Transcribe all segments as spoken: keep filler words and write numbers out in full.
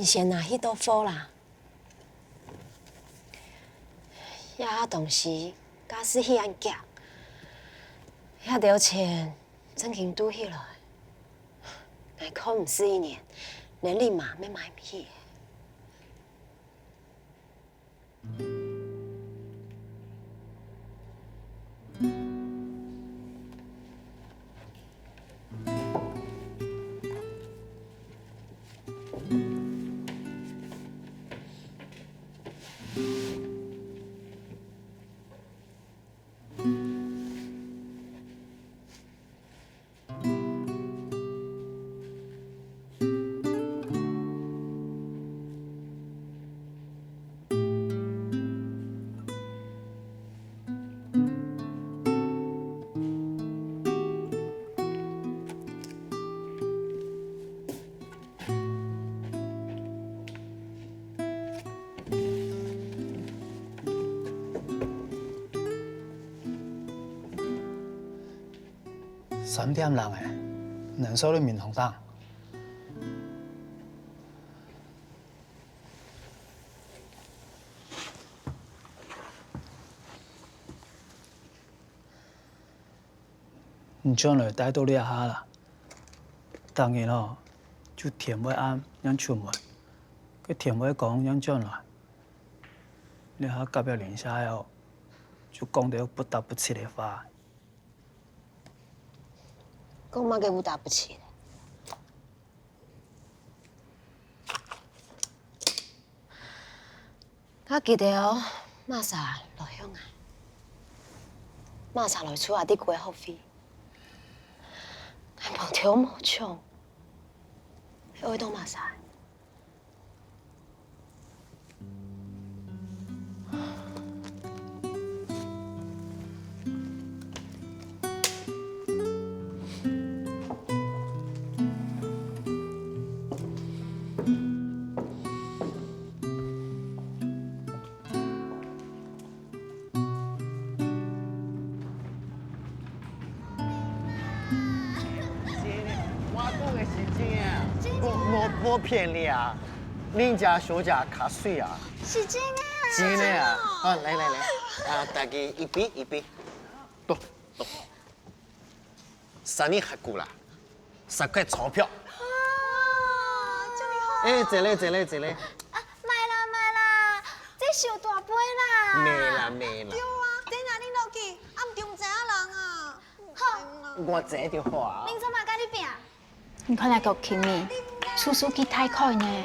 你先拿去到貨啦。這下東西價數起恁遽，這兜錢正經堵起來，𠊎看毋使一年，連禮物乜買毋起。 三點零欸，你坐在眠床頂。你轉來戴到這下啦，逐日吼，就天會暗正出門，該天會光正轉來。這下隔壁鄰舍仔哦，就講兜不答不七个話。 講麼个不答不七咧？𠊎記得哦，瑪莎來向𠊎，瑪莎來催𠊎弟个學費，𠊎無偷無搶，係愛著瑪莎。 我講个係真个，無無無騙你啊！恁樣小姐較媠啊！係真个啊！真个啊！好，來來來，啊，大家一杯一杯，多多。三日較久啦，十塊鈔票。哇，真厲害！哎，坐咧坐咧坐咧。啊，莫啦莫啦，這傷大杯啦。無啦無啦。對啊，等下你落去，暗中知影人啊。 好，我坐就好啊。明早嘛佮你拚。你看𠊎个Kimi，處處去大開呢。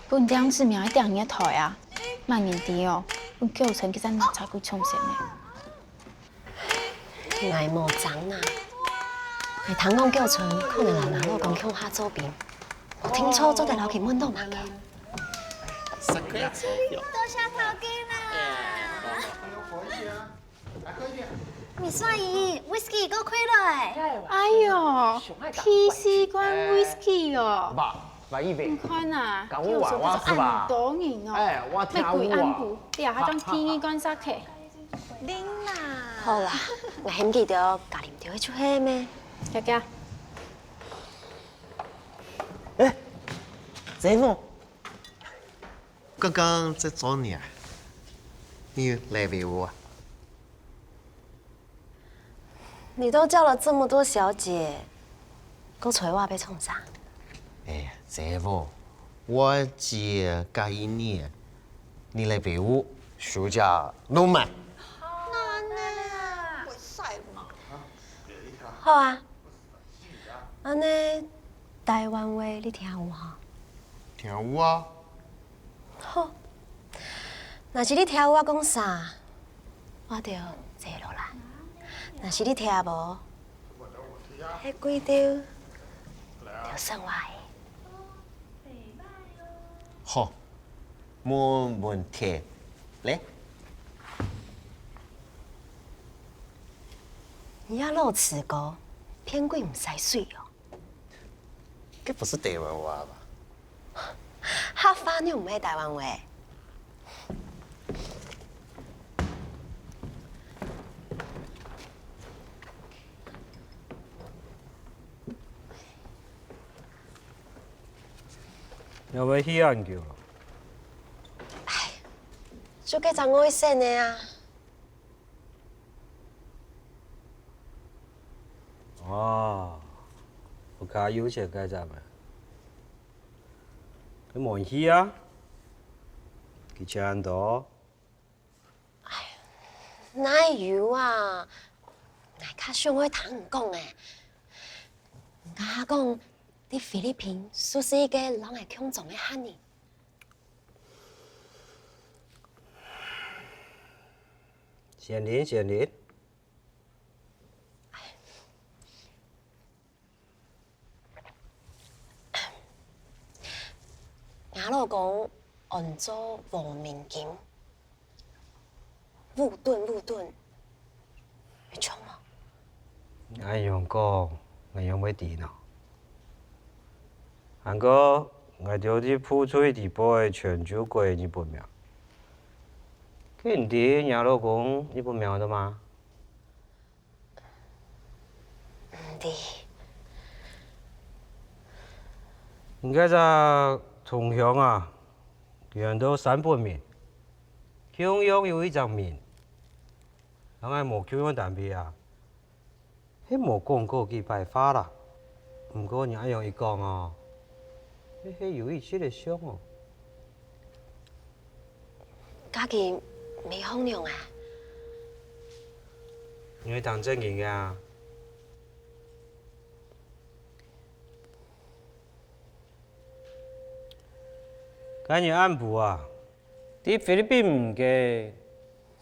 本店係名一定人个台啊，萬年底哦，分九成佢正拿出去沖錢呢。𠊎無爭啊，𠊎聽講九成可能摎若老公共下做兵，無定著做得摎佢問到麼个。多謝頭家啦。Miss阿姨，whisky過開來。哎喲，第四罐whisky哦！爸，爸，一杯。你看啊，搞我娃娃是吧？恁多人哦，哎，我跳舞啊。玫瑰暗晡，這下正第二罐煞去。恁啊！好啦，𠊎喊佢兜加啉兜仔就係咩？佳佳。哎，這個。 剛剛在找你啊，你來陪我啊？你都叫了這麼多小姐，過找𠊎愛創啥？哎呀，姐夫，我姐佮意你，你來陪我，休假弄滿。難呢，會使嗎？好啊， 恁呢，台灣話你聽有吼？聽有啊。好，若是你聽有𠊎講啥，𠊎就坐落來；若是你聽無，該規兜就算𠊎个。好，無問題。來。你這老詞哥，騙鬼毋使水哦！ 該不是台灣話吧？客話又毋係台灣話。你會去恁久了？就該隻外省个啊。哦，屋下有錢該隻咩？你無去啊？佢錢恁多。 哪有啊？𠊎較想愛聽你講欸。你頭下講，在菲律賓識一個摎𠊎共種个漢人。仙人，仙人。 吾老公安做黃明金，烏頓烏頓，有像無？恁樣講，𠊎仰會知呢？還過，𠊎兜在部隊裡背全就改日本名。該你知若老公日本名安到麼个？ 毋知。你該隻同鄉啊，佢安到山本明，共樣有一隻明，摎𠊎無共樣單位啊，係無講過幾擺話啦。毋過你恁樣一講哦， 係有一息仔像哦。該佢無好仰啊？你會當正經个啊？該日暗晡啊，在菲律賓个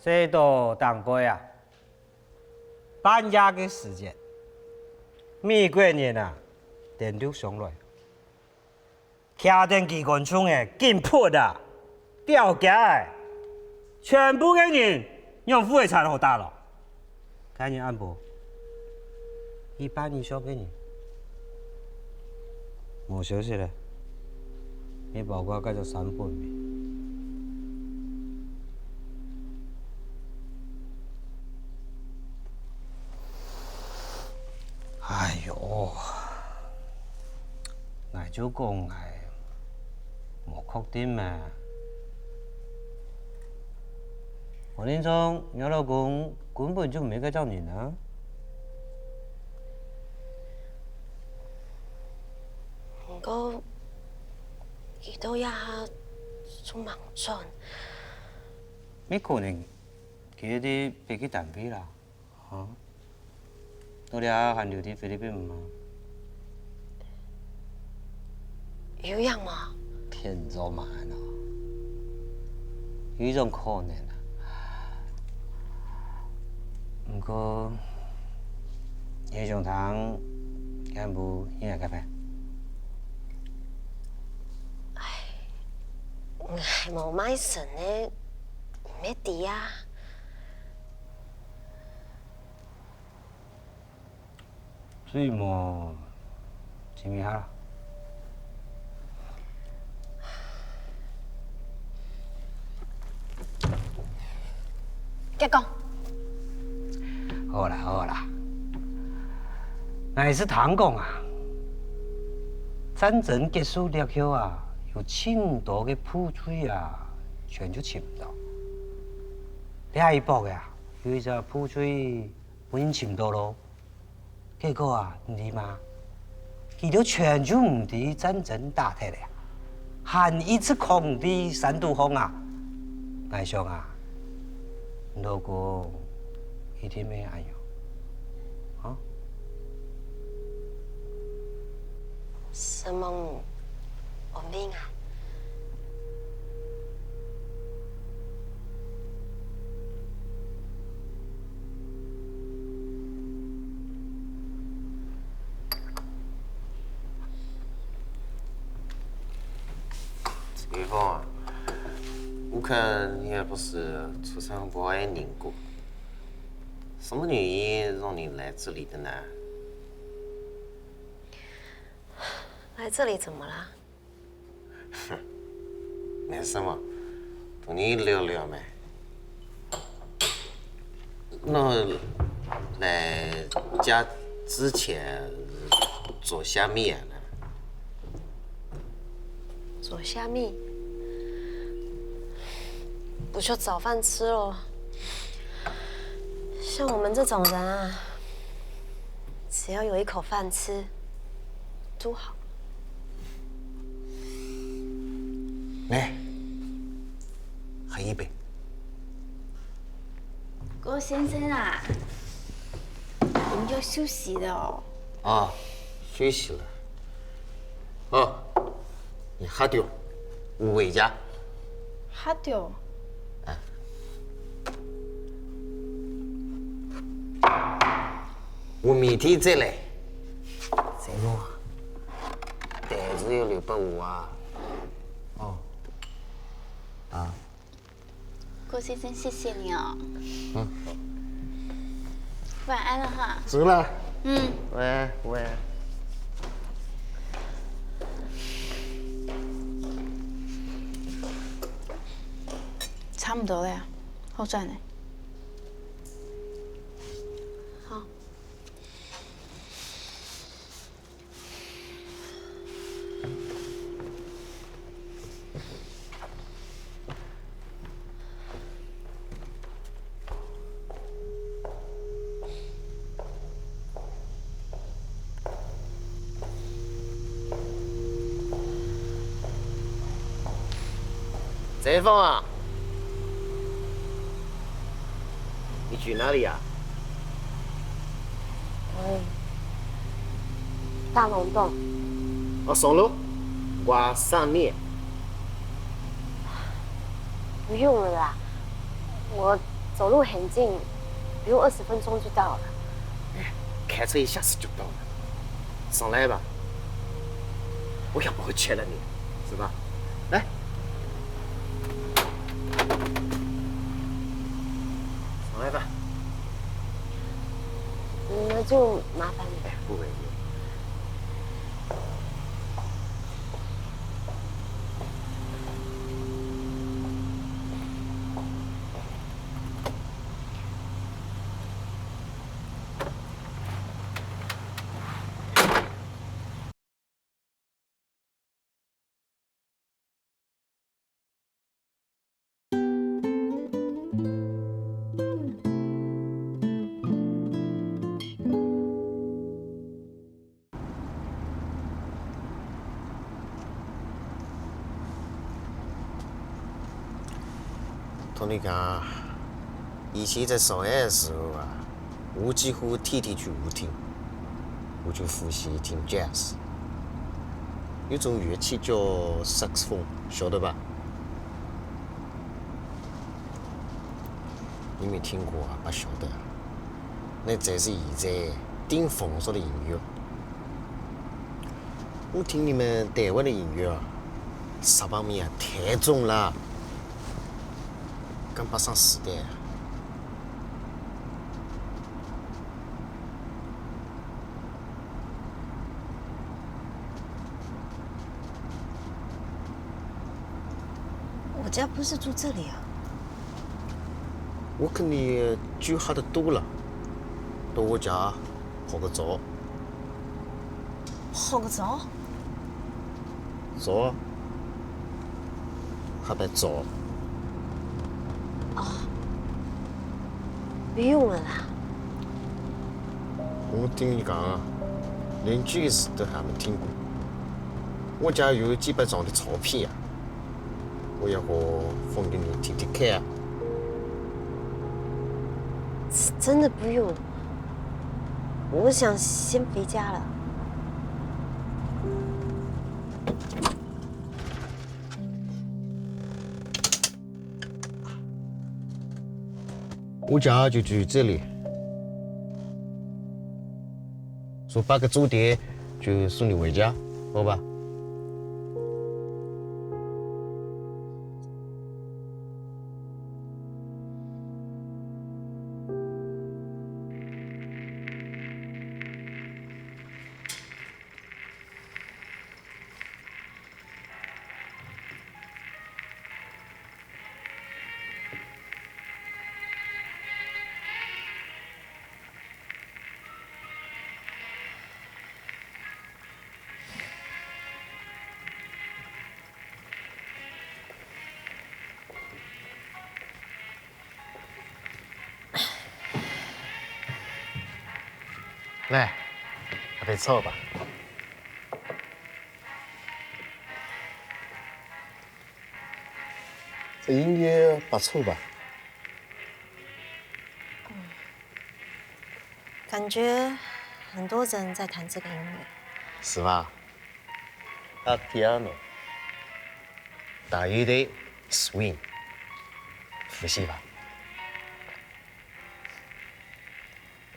細島頂背啊，半夜个時節，美國人啊，登陸上來。 擎等機關銃仔緊撲啊，吊橋仔，全部个人仰會毋會好打咯？該日暗晡，一半以上个人無消息咧，也包括該隻山本明。 哎喲，𠊎就講𠊎無確定嘛。無定著，若老公根本就毋係該種人啊。毋過，佢到這下就吂轉。 無可能，佢係在別个單位啦，哈？到這還留在菲律賓嗎？有影無？騙做麼个呢？有一種可能啊。毋過，也想聽，幹部你來看看。唉，𠊎無賣身个，毋會知啊。 所以無，尋一下啦。結果，好啦，好啦。𠊎係聽講啊，戰爭結束了後啊，有盡多个部隊啊，全就尋毋著。這一駁仔啊，有一隻部隊分人尋著囉。 結果啊，你知嗎？佢兜全就毋知戰爭打忒了，還一直囥在山肚項啊！𠊎想啊，你老公一定會恁樣，啊？承蒙你安慰𠊎。 雨峰啊，我看你還不是出生不愛人過，什麼原因讓你來這裡的呢？來這裡怎麼啦？ 沒什麼，同你聊聊嘛。那來這之前做啥物啊呢？做蝦米，不就找飯吃咯。像我們這種人啊，只要有一口飯吃，都好。來，喝一杯。郭先生啊，你要休息了哦。啊，休息了。 哦，你喝掉，我回家。喝掉？啊。我明天再來。再弄啊。袋子要留給我啊。哦。啊。 郭先生，謝謝你哦。嗯。晚安了哈。走了。嗯。喂，喂。差不多了呀，好轉了。好。 陈峰啊，你去哪里呀？嗯，大龙洞。哦，送路，我送你。不用了啦，我走路很近，不用二十分钟就到了。哎，开车一下子就到了。 上来吧，我也不会欠了你，是吧？来，上来吧。那就麻烦你了。哎，不会，不会。同你讲，以前在上海个时候啊，我几乎天天去舞厅，我就欢喜听jazz。有种乐器叫saxophone，晓得吧？你没听过啊？不晓得啊？那才是现在顶风俗个音乐。 我听你们台湾个音乐啊，煞把尾啊太重啦，跟不上时代啊。我家不是住这里啊。我跟你就差得多了，到我家泡个澡。 泡个澡？早啊，还白早。哦，不用了啦。我跟你讲啊，连这个事都还没听过。我家有几百张的照片啊。 我也好放给你听听看啊。真的不用，我想先回家了。我家就住这里。 说八个钟点就送你回家，好吧？來，來坐吧。這音樂不錯吧？感覺很多人在彈這個音樂。是吧？啊，對啊喏，它有點swing，不是吧？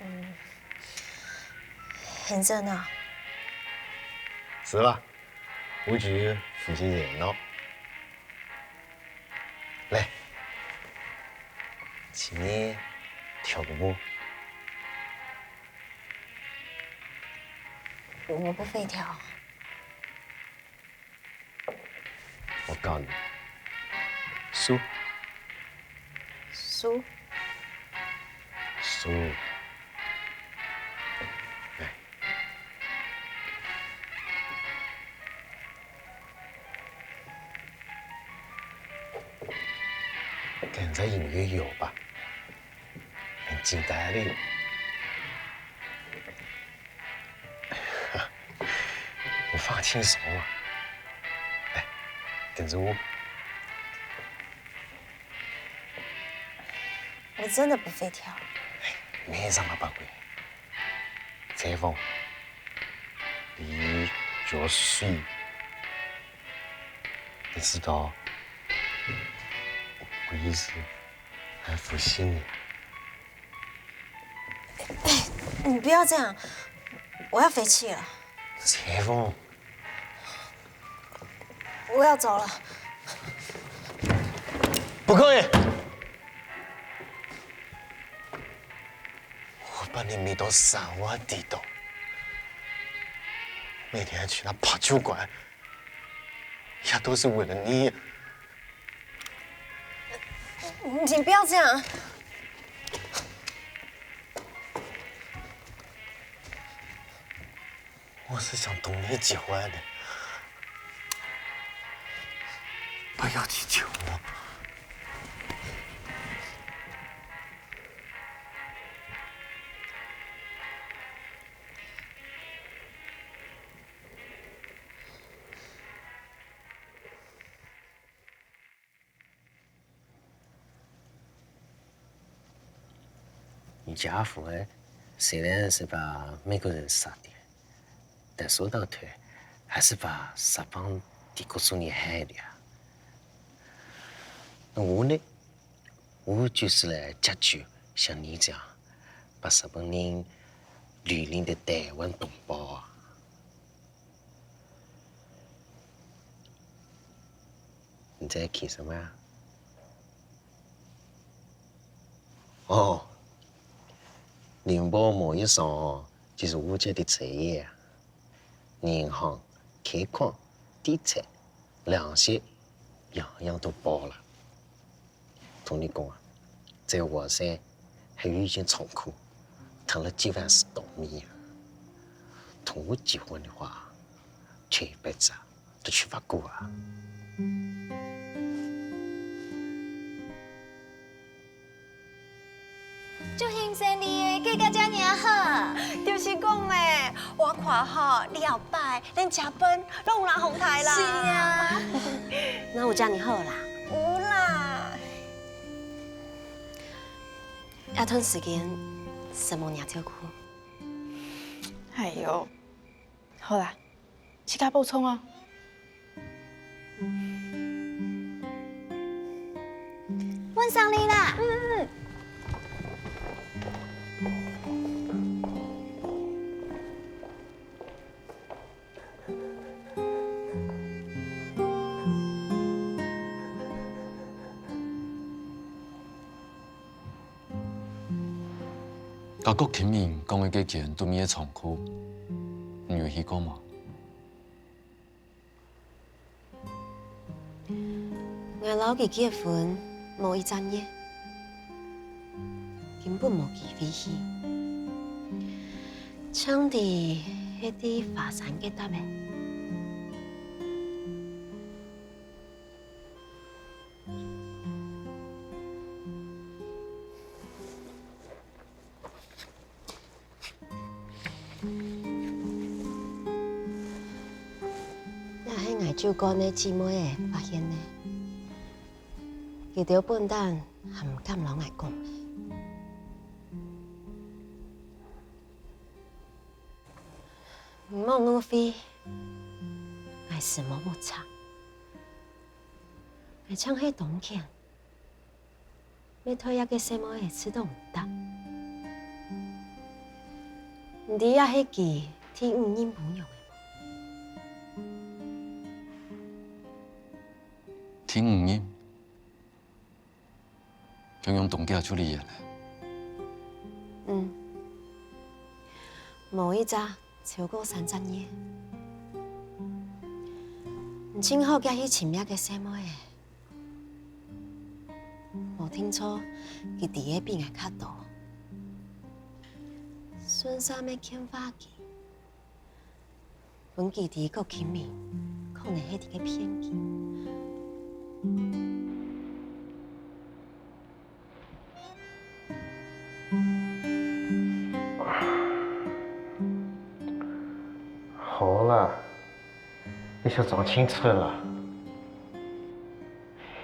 嗯，很熱鬧。是吧？我就負責熱鬧。來，請你跳個舞。我不會跳。 我教你。手。手。手。來。跟著音樂搖吧。很簡單的。 你放輕鬆啊。來，跟著我。我真的不會跳。哎，沒啥麼寶貴。裁縫，你叫誰？你知道我意思還不信呢。 你不要這樣，我要回去了。裁縫，我要走了。不可以！我把你迷到生活地道，每天去那爬酒馆，也都是為了你。你不要這樣。 我是想同你結婚的，不要拒絕我。 你結婚个，雖然係把美國人殺掉，但收到頭還係把殺放在國中个孩子啊。那我呢？我就是來接受像你這樣，把日本人蹂躪个台灣同胞啊。 你在氣什麼啊？哦，林寶某一雙哦，就是吳姐的職業啊。銀行、開礦、地產、糧食，樣樣都包了。同你講啊，這華生還有一間倉庫，聽了幾萬是倒霉啊。同我結婚的話，這一輩子啊， 都去法國啊。祝興順利，結果遮爾好。就是講咩，我看吼，你後擺連食飯攏有人奉待啦。是啊。哪有遮爾好啦？有啦。這段時間，承蒙你照顧。哎喲，好啦， 自家保重哦。阮送你啦。嗯嗯嗯。 佮郭啟明講个該間對面个倉庫，你有去過無？𠊎摎佢結婚無一隻月，根本無機會去。淨知係在華山該搭仔。 𠊎 𠊎酒館个姊妹仔發現呢，佢兜本旦還毋敢摎𠊎講。你莫誤會，𠊎斯無目赤，𠊎正係當譴。 乜對這个細妹仔試著毋得。你知這係佢第五任餔娘仔無？第五任？仰仰當遽就離婚了？嗯，無一隻超過三隻月。你盡好遽去尋這个細妹仔。 無定著，佢知个比𠊎較多。順續乜勸化佢，分佢知郭啟明可能係在該騙佢。好啦，你就裝清楚啦。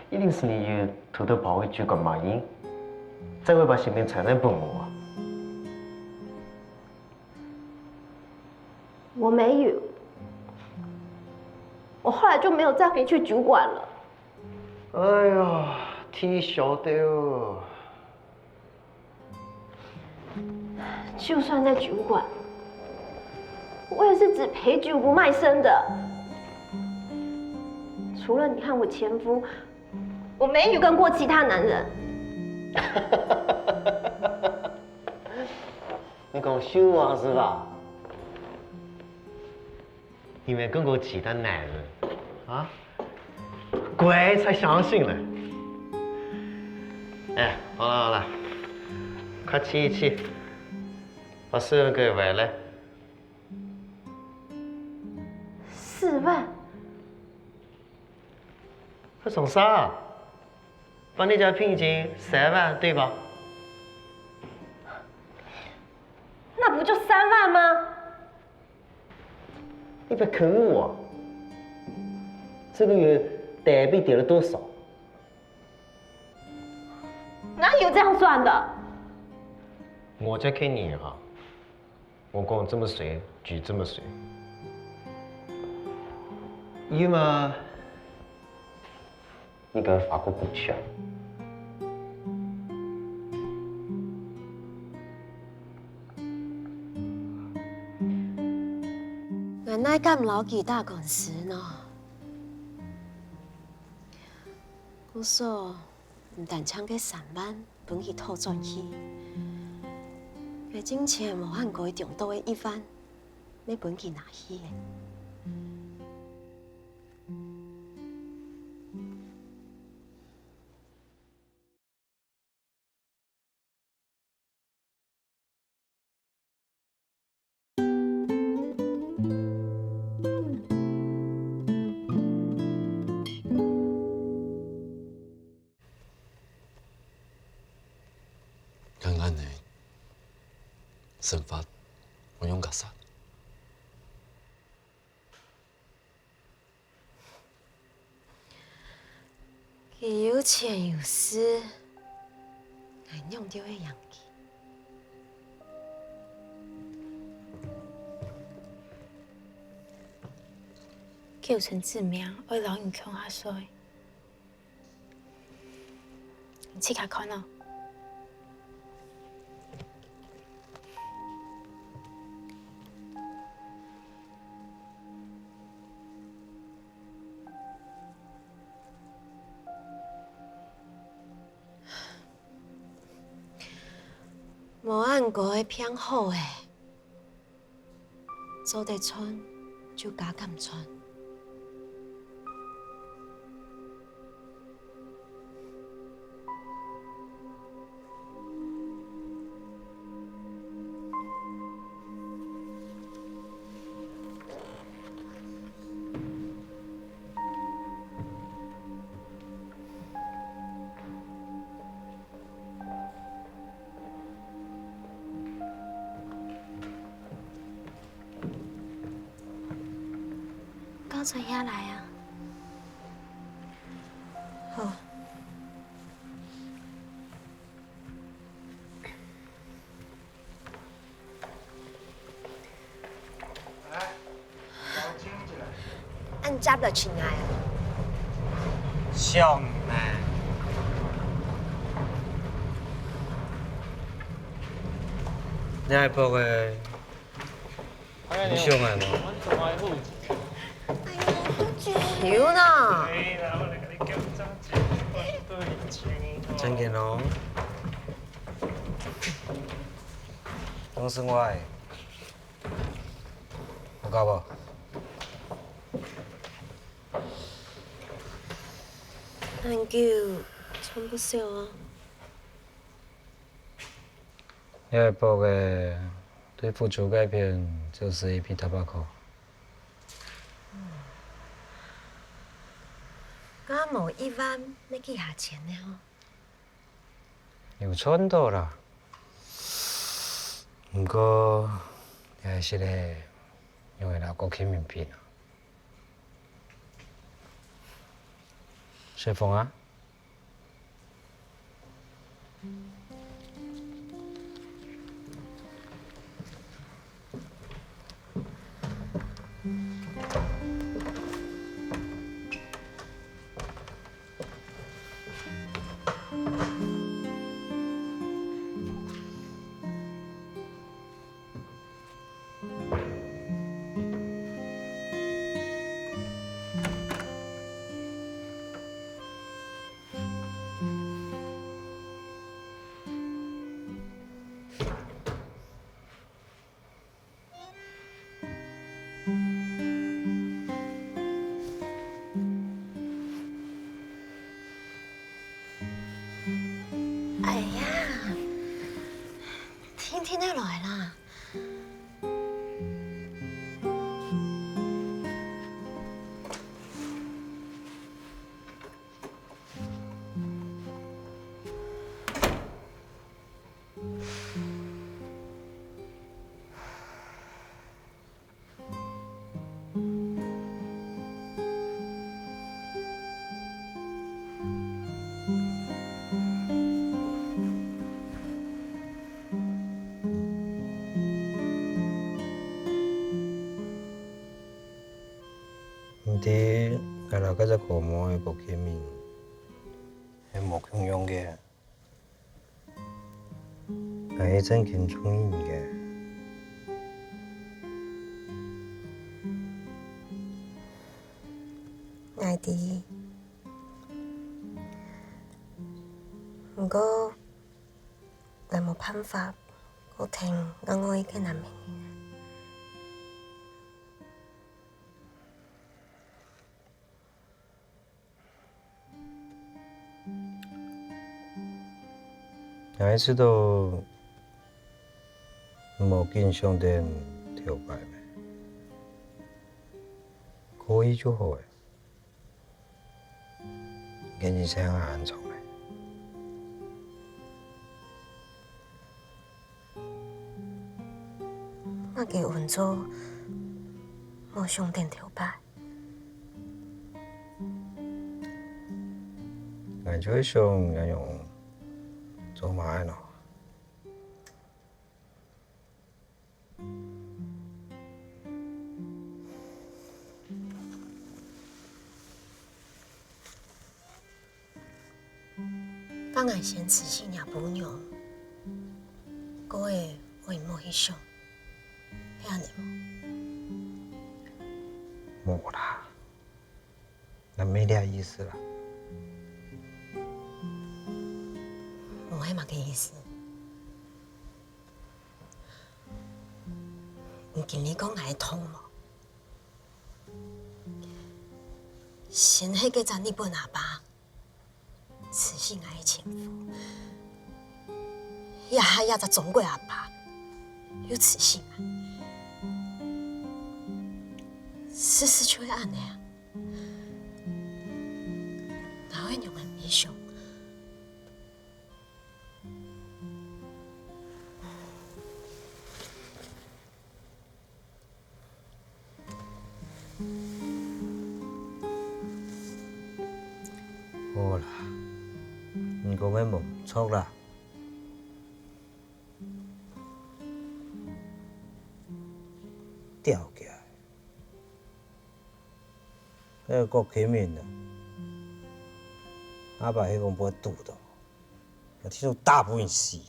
一定係你有偷偷跑去酒館買菸，正會把性命傳染分𠊎啊？我沒有，我後來就沒有再回去酒館了。哎呀，忒曉得哦。 就算在酒館，我也是只陪酒不賣身的。除了你和我前夫，我沒有跟過其他男人。你講秀華是吧？ 你沒跟過其他男人啊？鬼才相信呢！哎，好了好了，快去去，把四萬給我回來。四萬？還想啥？把你家聘金三萬，對吧？那不就三萬嗎？ 你別坑我啊！這個月台幣跌了多少？哪有這樣算的？我在坑你哈，我講這麼水，就這麼水。有嘛？ 你跟法國過去啊？𠊎哪敢摎佢打官司呢？故所，毋單淨該三萬分佢討轉去，該進前無閒該中到个一萬，乜分佢拿去了。 恁樣呢，生活會用較煞。 佢有錢有勢，𠊎仰都會贏佢。九層之名，愛摎你共下睡。 你自家看哦。無恁該騙好欸。 做得賺就加減賺。坐下來啊。好。 恁接來尋𠊎啊？想呢。你還博个，你想𠊎無？哎呀，好久。有呢。正經哦。當生活。 有搞無？恁久，賺不少啊。這博个對福州該片就是一筆大把款。該無一萬，愛幾下錢呢吼？ 有賺到啦。毋過，這係識得用來摎國慶明比啊。雪峰啊！ 哎呀，定定仔來啦。 毋知𠊎摎該隻高妹个國慶明係無共樣个。 𠊎係真經中意你个。𠊎知，毋過𠊎無辦法過跈𠊎愛个男仔。 𠊎知道你無緊想等頭擺咩，可以就好咧。你个人生還恁長咧。麼个運作無想等頭擺？ 𠊎就係想愛用做麼个呢？放𠊎先辭去若餔娘，過後𠊎無去想，係恁呢無？無啦。 𠊎無這意思啦。無係麼个意思？你經歷過𠊎个痛無？先係該隻日本阿爸，辭去𠊎个前夫，這下這隻中國阿爸又辭去𠊎。事實就係恁呢啊！ 𠊎會仰般面對？好啦，你講个無毋著啦。吊起來。該个郭啟明啊，阿爸係講會堵著，𠊎鐵路打分佢死。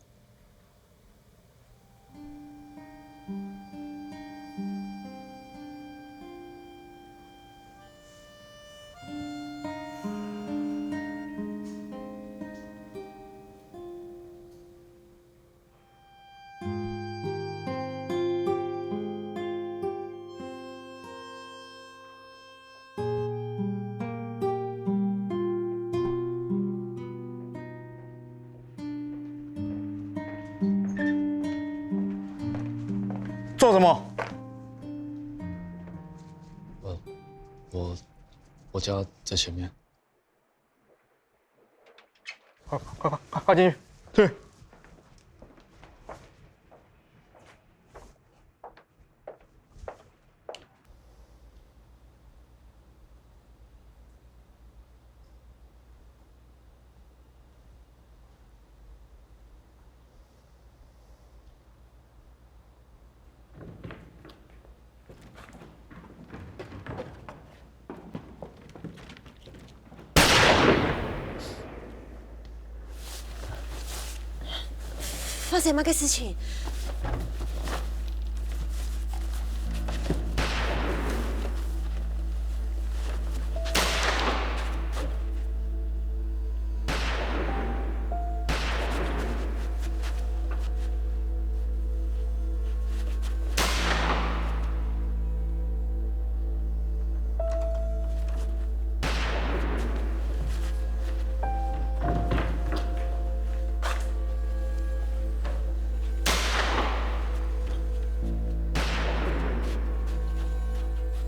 做什麼？呃，我，我家在前面。快，快，快，快進去！去。 發生麼个事情？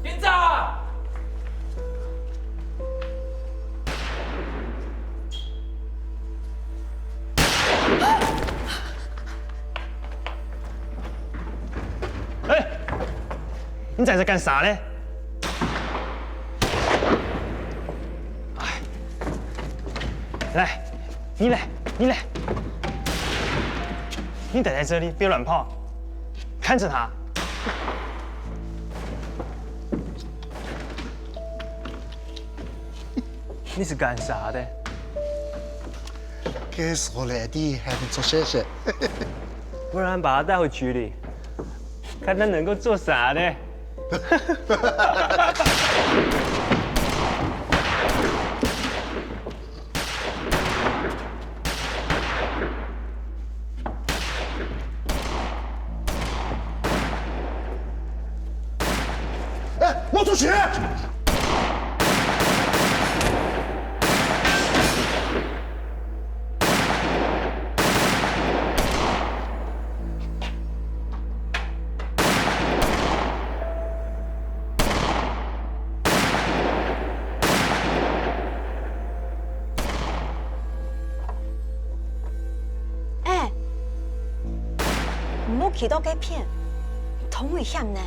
警長！ 哎，你在這幹啥咧？哎，來，你來，你來。你待在這裡，別亂跑，看著他。 你是幹啥的？該時候來的還沒出現些。不然把他帶回局裡，看他能夠做啥呢？ 哎，我出去！哎， 毋好企到該片，當危險呢。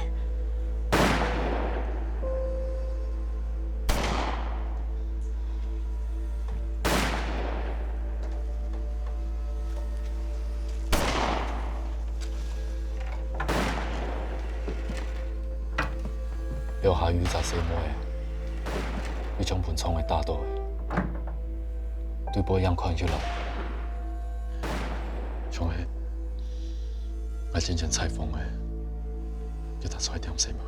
樓下有隻細妹仔，佢將分窗仔打著。 對背影看起來，像係𠊎進前採訪个，有搭出來點心个。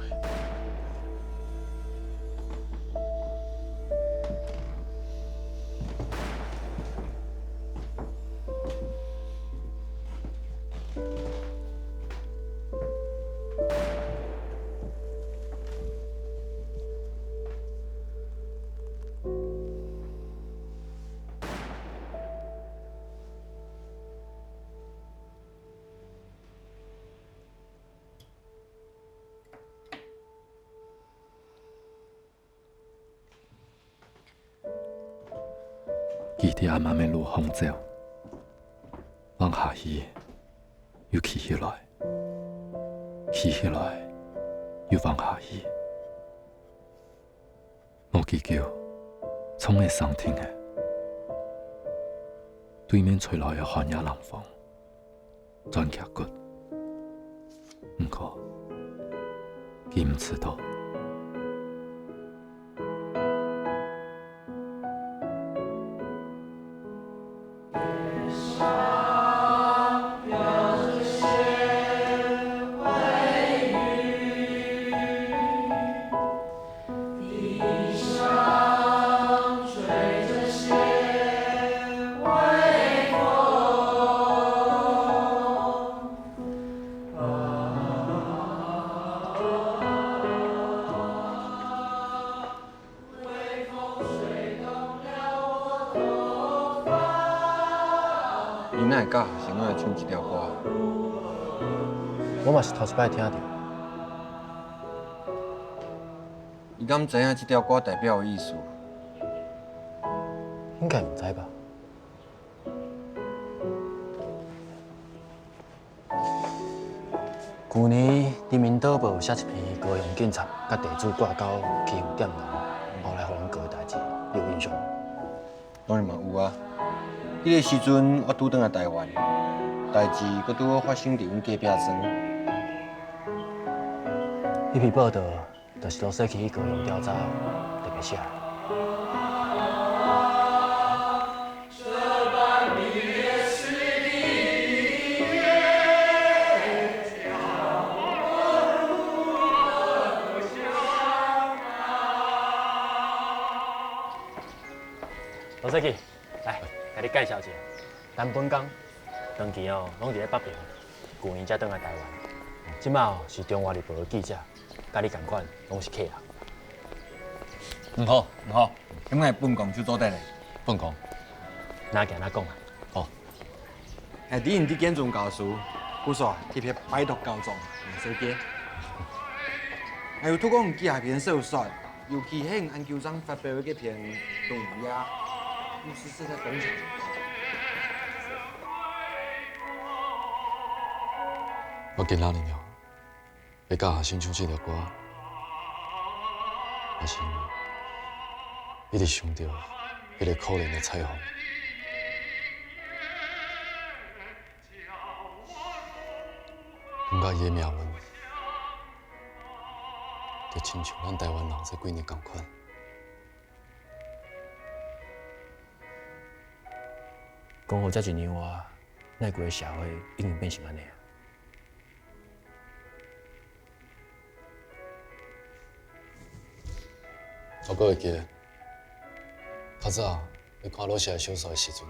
佢在暗暗个路項走，橫下去，又企起來，企起來，又橫下去。 無幾久，銃仔聲停了，對面吹來个寒夜冷風，轉遽骨。毋過，佢毋知道。 你哪會教學生愛唱這條歌啊？我嘛是頭一擺聽著。你敢知影這條歌代表个意思？應該毋知吧？ 舊年，人民導報有寫一篇高雄警察佮地主掛鉤欺負店人，後來予人告个代誌，你有印象無？當然嘛有啊！彼个時陣，我拄轉來台灣，代誌閣拄好發生佇阮隔壁庄。彼篇報導 就是羅細奇去高雄調查，特別寫的。羅細奇，來，共你介紹一下，陳本剛。長期哦，攏佇咧北爿，舊年才轉來台灣，這馬哦是中華日報的記者。 佮你仝款，攏是客人。毋好，毋好，今仔日本光就做得咧。本光，那行那講啊。好。哎，知你是建中教授，故所特別拜託校長來紹介。還有讀過你幾下篇小說，尤其係研究生發表的該篇《冬夜》，故事實在非常精彩。我今仔日了。 會教學生唱這條歌，阿信一直想著彼个可憐的彩虹。感覺伊的命運，就親像咱台灣人這幾年仝款。講好才一年外，哪會規个社會已經變成按呢啊？ 我閣會記得，較早你看老師的小說的時陣，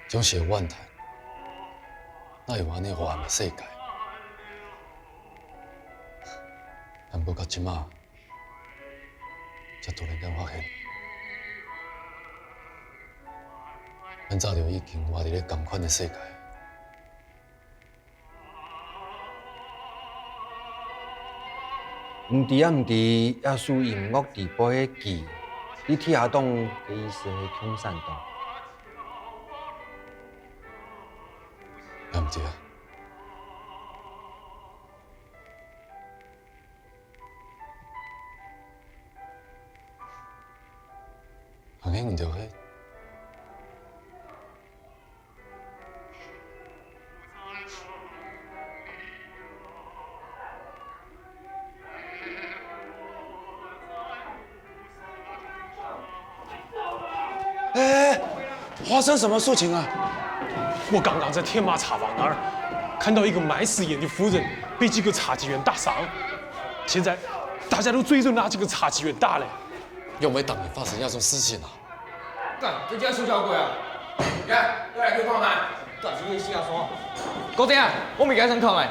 總是會怨嘆，哪會有按呢黑暗的世界？但毋過到這馬，才突然間發現，咱早就已經活佇咧仝款的世界。 毋知啊，毋知，這首音樂底背个佢，你聽啊懂个意思係共產黨？也毋知啊。 行行毋著嘿。哎，發生什麼事情啊？我剛剛在天馬茶坊那兒看到一個賣私菸的婦人被幾個茶幾員打傷，現在大家都追著那幾個茶几員打嘞。 又毋係逐日發生這種事情啊！幹，這叫小鬼啊！來，過來，去看覓。幹，這个死阿三！高定啊，我物件先看覓，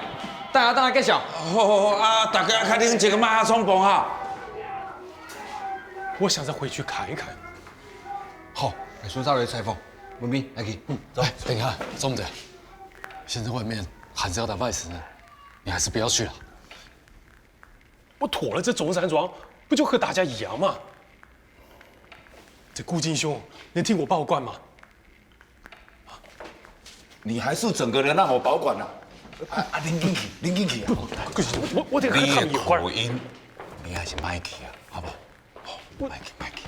等下，等下介紹。好好好啊，大家較冷靜，莫遐衝動哈。我想再回去看一看。好，來，順續來採訪。文斌，來去。嗯，走。哎，等一下，鍾姐，現在外面喊是要打外事呢，你還是不要去了。 我脫了這中山裝，不就和大家一樣嗎？這顧金兄能替我保管嗎？你還是整個人讓我保管了。啊，啊，恁緊去，恁緊去啊！不，不行，我，我得和他們有關。你的口音，你還是莫去啊，好不好？好，莫去，莫去。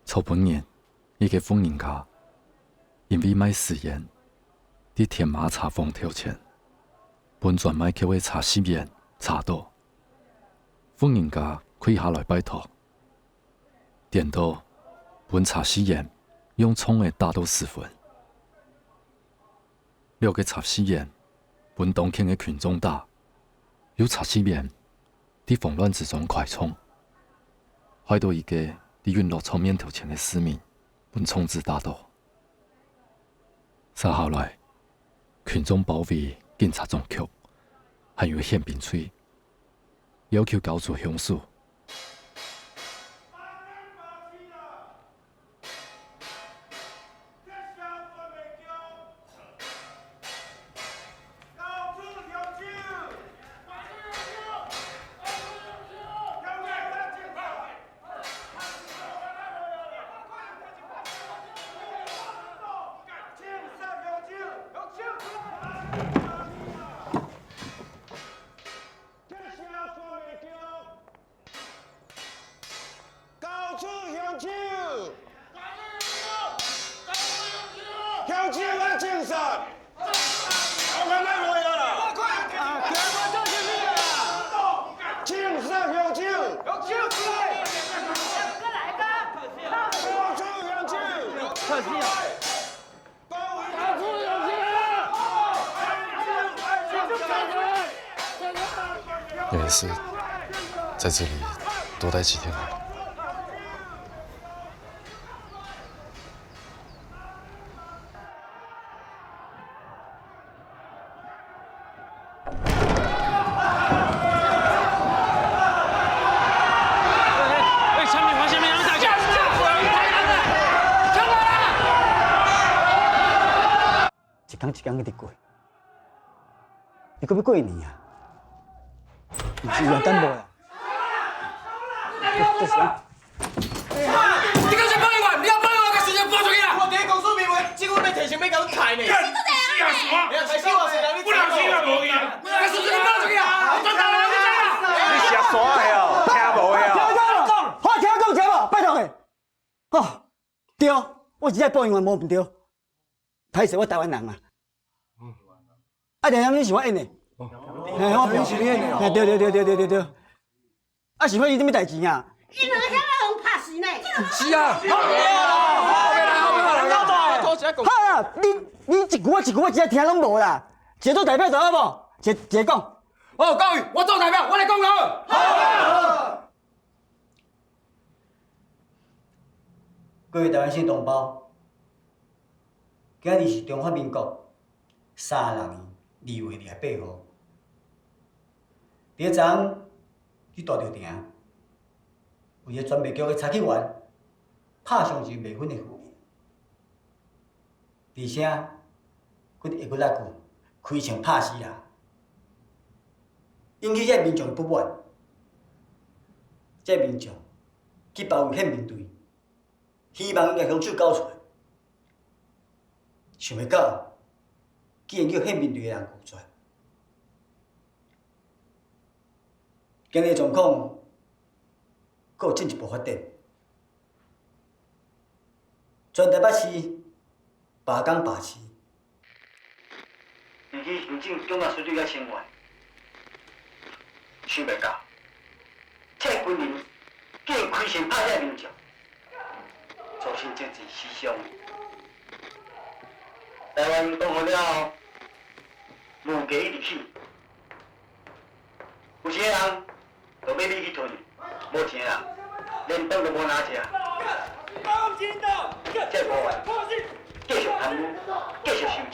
昨晡日，一個婦人家因為賣私菸，在天馬茶坊頭前，分專賣曲个茶吸員查到。婦人家跪下來拜託，顛倒分茶吸員用銃仔打到死昏。兩個茶吸員分當近个群眾打，有茶吸員在慌亂之中跍銃，害到一個在運樂場面頭前个市民分銃子打到。續下來，群眾包圍警察總局，還有憲兵隊，要求交出兇手。 交出兇手！兇手啊，警察！我看咱無用啦！警察兇手！交出兇手！ 你们是在这里多待几天吗？一工一工个直過，你可要過年啊？毋是元旦無啊？這是啊。你敢是保育員？你若保育員，共隨時搬出去啊！我佇公事面前，政府要提醒要共你開呢。死啊！你若開始我是人，你不良心啊，無去啊！你隨時搬出去啊！我轉頭來，你知啊？你是啥的哦？聽無的哦？聽講，我聽講，聽無？拜託欸！哦，對，我是在保育員無毋對。 歹勢，我台灣人啊。啊，連長，你是我演的。嘿，我平時你演的哦。嘿，對對對对对对对。啊，是發生啥物代誌啊？伊兩个遐个人拍死呢。是啊。好啦，你你一句我一句，我一个聽攏無啦。一个做代表就好無？一个一个講。哦，各位，我做代表，我來講咯。好。 各位台灣省同胞，今日是中華民國三十六年二月二十八號。佇昨昏，佇大稻埕，有一个專賣局个查緝員，拍傷一个未婚的婦人。 而且，閣一个拉骨，開槍拍死啦，引起遮民眾的不滿。遮民眾去包圍憲兵隊，希望𪜶共兇手交出來。想袂到，竟然叫憲兵隊的人拒絕。今日的狀況，閣有進一步發展。 全台北市罷工罷市，尤其行政長官隨隊遐聲援，想袂到，這軍人竟然開槍拍死民眾，造成政治死傷。台灣講好了，物價一直起， 有一个人就買米去囤，無錢啊，連飯都無拿食。這部分繼續貪污，繼續收錢。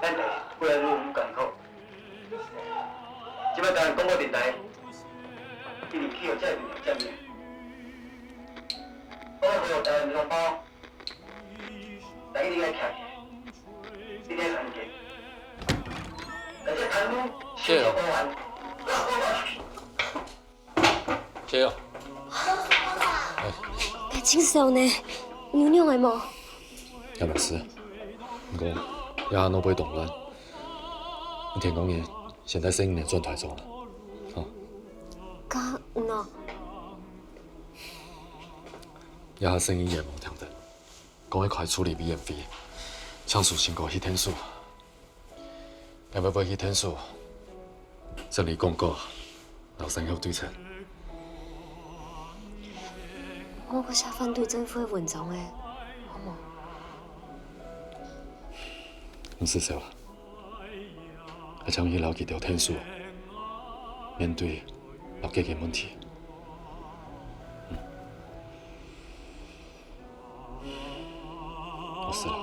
咱代誌過來愈來愈艱苦。這擺台灣廣播電台一定去予這个民眾佔領。我欲呼籲台灣同胞， 大家一定愛徛起來，一定愛團結。大家看路，小小公安，大家一起。加油！哎，真少呢，有用的無？也無事，毋過也安到會動亂。天光日，先帶細人仔轉台中啊，吼。加油哦！這下生意也無聽得，講會開處理委員會，請蘇信哥去𢯭手。𠊎會去𢯭手整理公告，摎善後對策。𠊎會寫反對政府个文章欸，好無？毋使愁啊，𠊎請你摎佢兜𢯭手，面對摎解決問題。 我死了。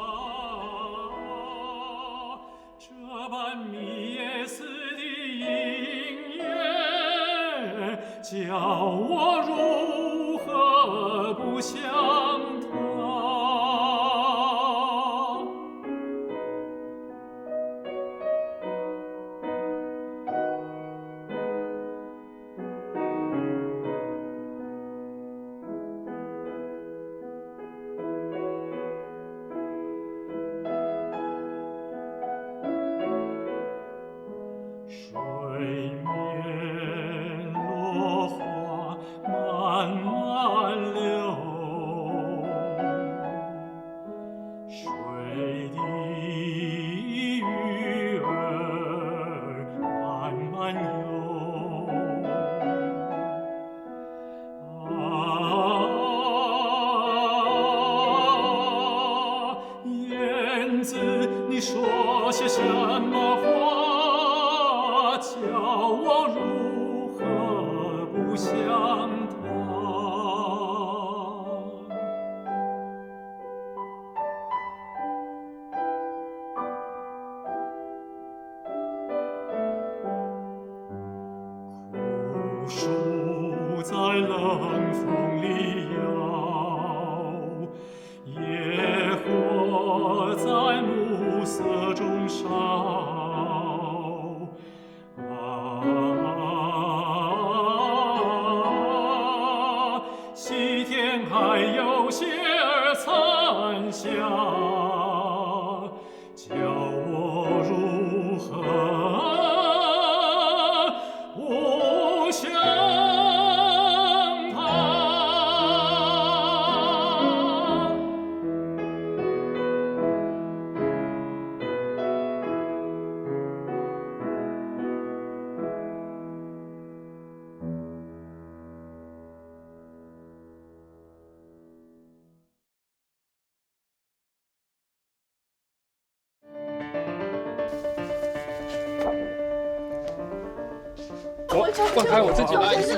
我放開我自己，不好意思。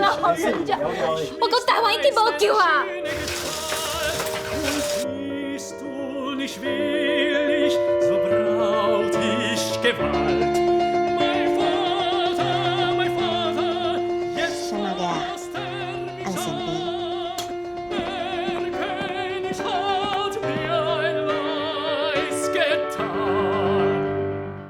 我講台灣已經無救啊！